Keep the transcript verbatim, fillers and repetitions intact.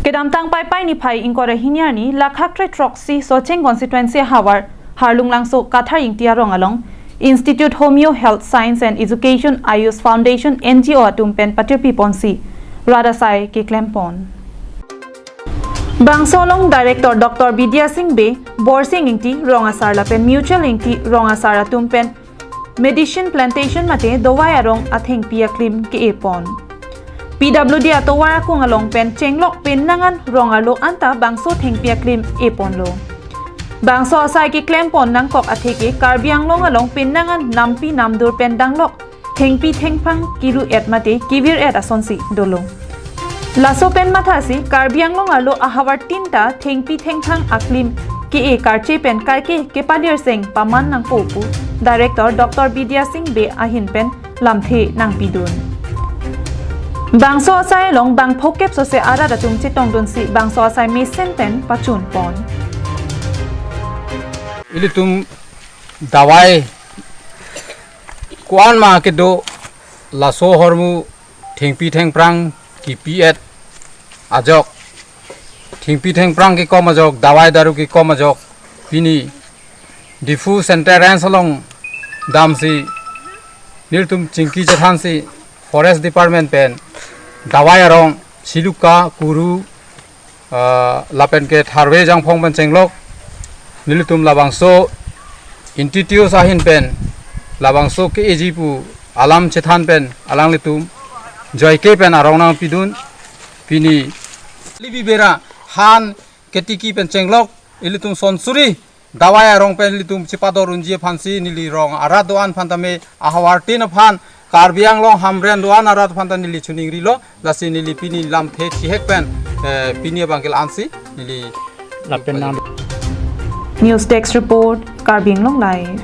Kedamtang Paipai niphai ingkoi ra hini arni Lakha kre throksi Socheng constituency havar Harlung Langso Kathar Ingti arong along Institute Homeo Health Science and Education Ayush Foundation N G O atum pen patirpi ponsi rat asai keklem pon. Bangso along Director Doctor Bidya Singh Bey, Borsing Ingti rong asar lapen Mutual Ingti rong asar atum pen medicine plantation mate dawai arong athengpi aklim ke-e pon. P W D atovar akung along pen chenglok pinnangan rong arlo anta bangso thengpi aklim e ponlo. Bangso asai keklem pon nangkok atheke Karbi Anglong along pinnangan nampi namdur pen danglok thengpi thengphang kiru-et mate kivir-et asonsi dolo. Laso pen mathasi Karbi Anglong arlo ahavar tin ta thengpi thengphang aklim ke-e karche pen kaike kepalir seng paman nangpo pu Director Doctor Bidya Singh Bey ahin pen lamthe nangpidun. Bangso asai along bang phokep sose arat atum chetongdunsi bangso asai mesen pen pachun pon. Ilitum dawai ko-an ma kedo, laso ahormu thengpi thengphrang kipi-et ajok, thengpi thengphrang kekom ajok, dawai daru kekom ajok, pini Diphu Central Range along damsi nelitum chingki chethansi Forest Department pen dawai arong siluka, kuru, ah, lapen ke tharve jangphong pen chenglok nelitum labangso Institute ahin pen labangso ke-eji pu alam chethan pen alanglitum joike pen arong nangpidun. Pini libi bera han ketiki pen chenglok ilitum son suri dawai arong pen ilitum chepador unji aphansi neli rong arat do-an aphan tame ahavar tin aphan Karbi Anglong Hamren do-an arat aphan ta neli choningrilo, lasi neli pini lamthe chihek pen, eh, pini abang ke la-ansi neli lapen nang. News Desk Report, Karbi Anglong Live.